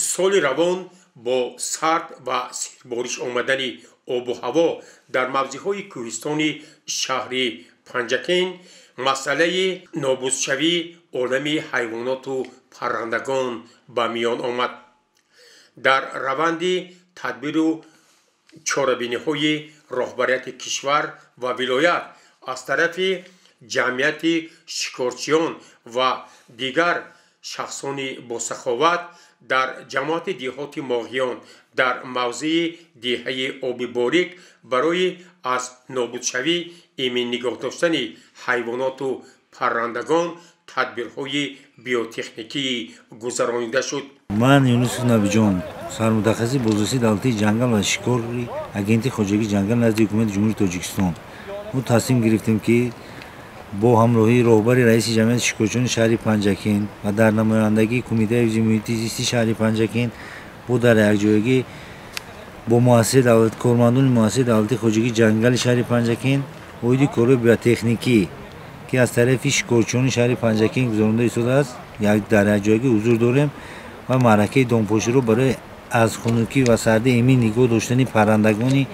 Соли равон бо сард ва сербориш омадани обу ҳаво дар мавзеъҳои кӯҳистони шаҳри Панҷакент масъалаи нобудшавии олами ҳайвоноту паррандагон ба миён омад. Дар раванди тадбиру чорабиниҳои роҳбарияти кишвар ва вилоят аз тарафи ҷамъияти шикорчиён ва дигар шахсони босаховат дар ҷамоати деҳоти Моғиён дар мавзеи деҳаи Оби Борик барои аз нобудшавӣ имин нигоҳ доштани ҳайвоноту паррандагон тадбирҳои биотехникӣ гузаронида шуд. Ман Юнусов Набиҷон, сармутахассиси бозрасии давлатии ҷангал ва шикори Агентии хоҷагии ҷангал назди Ҳукумати Ҷумҳурии Тоҷикистон. Мо тасмим гирифтем, ки бо ҳамроҳии роҳбари раиси ҷамъияти шикорчиёни шаҳри Панҷакент ва дар намояндагии Кумитаи ҳифзи муҳити зисти шаҳри Панҷакент бо дар якҷоягӣ бо муассисаи давлат, кормандони муассисаи давлатии хоҷагии ҷангали шаҳри Панҷакент оиди корҳои биотехникӣ, ки аз тарафи шикорчиёни шаҳри Панҷакент гузаронида истодааст, дар якҷоягӣ ҳузур дорем ва маъракаи домпоширо барои аз хунукӣ ва сардӣ эмин нигоҳ доштани паррандагони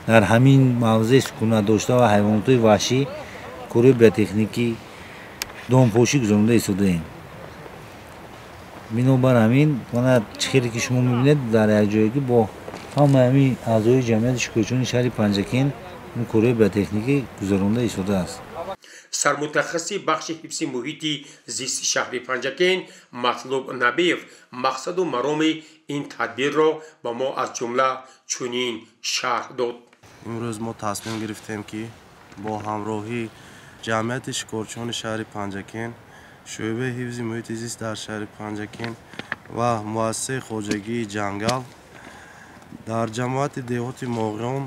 дар ҳамин мавзеъ сукунат дошта ва ҳайвоноти ваҳшӣ корҳои биотехникӣ домпошӣ гузаронида истодаем. Бинобар ҳамин, мана чӣ хеле ки шумо мебинед, дар якҷоягӣ бо ҳамаи ҳамин аъзои ҷамъияти шикорчиёни шаҳри Панҷакент ин корҳои биотехникӣ гузаронида истодааст. Сармутахассиси бахши ҳифзи муҳити зисти шаҳри Панҷакент Матлуб Набиев мақсаду мароми ин тадбирро ба мо аз ҷумла чунин шарҳ дод. Имрӯз мо тасмим гирифтем, ки бо ҳамроҳии ҷамъияти шикорчиёни шаҳри Панҷакент, шӯъбаи ҳифзи муҳити зист дар шаҳри Панҷакент ва муассисаи хоҷагии ҷангал дар ҷамоати деҳоти Моғиён,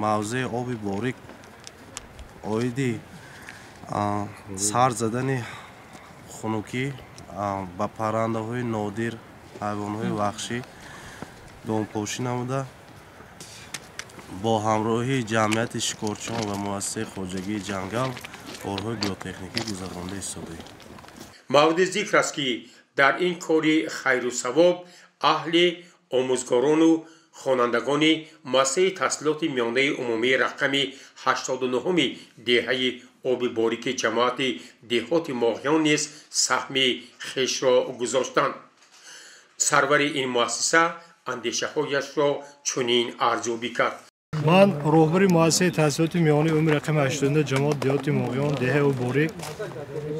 мавзеи Оби Борик, оиди сар задани хунукӣ ба паррандаҳои нодир, ҳайвонҳои ваҳшӣ домпошӣ намуда, бо ҳамроҳии ҷамъияти шикорчиён ва муассисаи хоҷагии ҷангал корҳои биотехникӣ гузаронида истодаем. Мавриди зикр аст, ки дар ин кори хайру савоб аҳли омӯзгорону хонандагони муассисаи таҳсилоти миёнаи умумии рақами 89-уми деҳаи Оби Борики ҷамоати деҳоти Моғиён низ саҳми хешро гузоштанд. Сарвари ин муассиса андешаҳояшро чунин арзёбӣ кард. Ман роҳбари муассисаи таҳсилоти миёнаи умумии рақами 89 ҷамоат деҳоти Моғиён, деҳаи Оби Борик,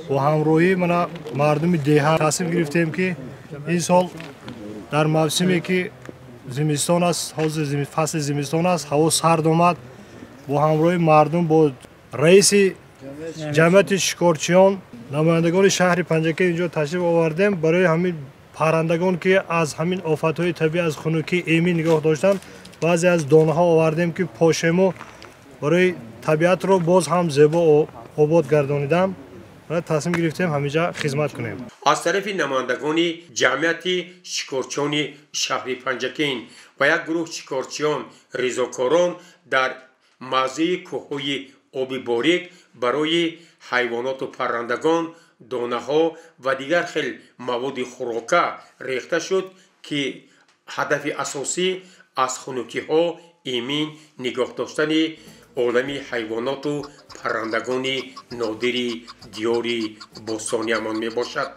бо ҳамроҳии мана мардуми деҳа тасмим гирифтем, ки ин сол дар мавсиме ки зимистон аст, ҳозир фасли зимистон аст, ҳаво сард омад, бо ҳамроҳии мардум, бо раиси ҷамъияти шикорчиён, намояндагони шаҳри Панҷакент инҷо ташриф овардем барои ҳамин паррандагон, ки аз ҳамин офатҳои табиӣ, аз хунукӣ эмин нигоҳ доштан, баъзе аз донаҳо овардем, ки пошему барои табиатро боз ҳам зебо обод гардонидан тасмим гирифтем ҳаминҷа хизмат кунем. Аз тарафи намояндагони ҷамъияти шикорчиёни шаҳри Панҷакент ва як гурӯҳ шикорчиён ризокорон дар мавзеи кӯҳҳои Оби Борик барои ҳайвоноту паррандагон донаҳо ва дигар хел маводи хӯрока рехта шуд, ки ҳадафи асосӣ аз хунукиҳо имин нигоҳ доштани олами ҳайвоноту паррандагони нодири диёри бостониямон мебошад.